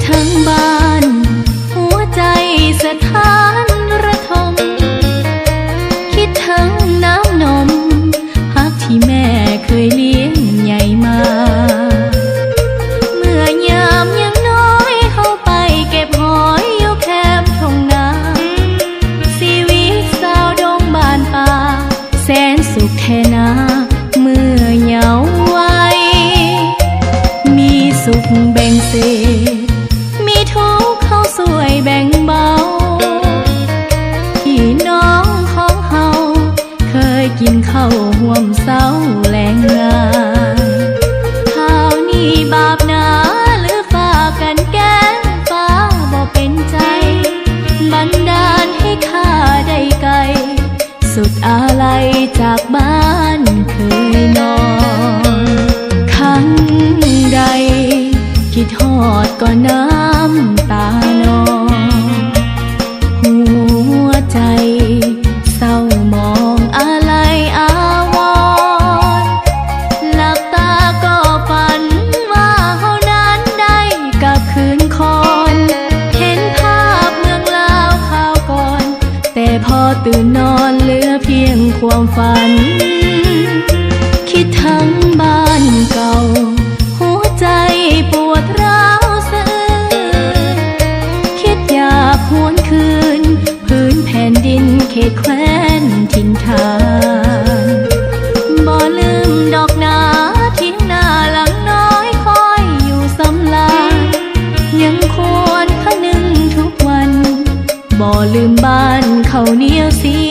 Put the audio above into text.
ເທິງບ້ານ ຫົວໃຈສະທ້ານລະທົມ ຄິດເຖິງນ້ຳນົມ ຮັກທີ່ແມ່ເຄີຍລ້ຽງໃຫຍ່ມາ. ເມື່ອຍາມຍັງນ້ອຍ ເຮົາໄປເກັບຫອຍຢູ່ແຄມທົ່ງນາ. ຊີວິດຊາວດົງບ້ານປ່າ ແສນສຸກແທ້ນາເມື່ອເຍົາໄວ. ມີສຸກແບ່ງເສດ ມີທຸກເຮົາຊ່ວຍແບ່ງເບົາ. ພີ່ນ້ອງຂອງເຮົາເຄີຍກິນເຂົ້າຮ່ວມເຊົ້າແລງງານ. ຄາວນີ້ບາບໜາຫຼືຝາກກັນແກ້ງ ຟ້າບໍ່ເປັນໃຈ ບັນດານໃຫ້ຂ້າໄດ້ໄກ ສຸດອາໄລຈາກບ້ານເຄີຍນອນ. ຄັ້ງໃດຄິດຮອດກໍນ້ຳຕານອງ ຫົວໃຈເສົ້າໝອງອາໄລອາວອນ. ຫຼັບຕາກໍຝັນວ່າເຮົານັ້ນໄດ້ກັບຄືນຄອນ ເຫັນພາບເມືອງລາວຄາວກ່ອນ ແຕ່ພໍຕື່ນນອນເຫຼືອພຽງຄວາມຝັນ. ຄິດເຖິງບ້ານເກົ່າ ຫົວໃຈປວດຮ້າວສະເອີນ. ຄິດຢາກຫວນຄືນ ພື້ນແຜ່ນດິນເຂດແຄວ້ນຖິ່ນຖານ. ບໍ່ລືມດອກນາ ທີ່ນາຫຼັງນ້ອຍຄອຍຢູ່ສຳລານ ຍັງຄວນຄະນຶງທຸກວັນ ບໍ່ລືມບ້ານເຂົ້າໜຽວສີ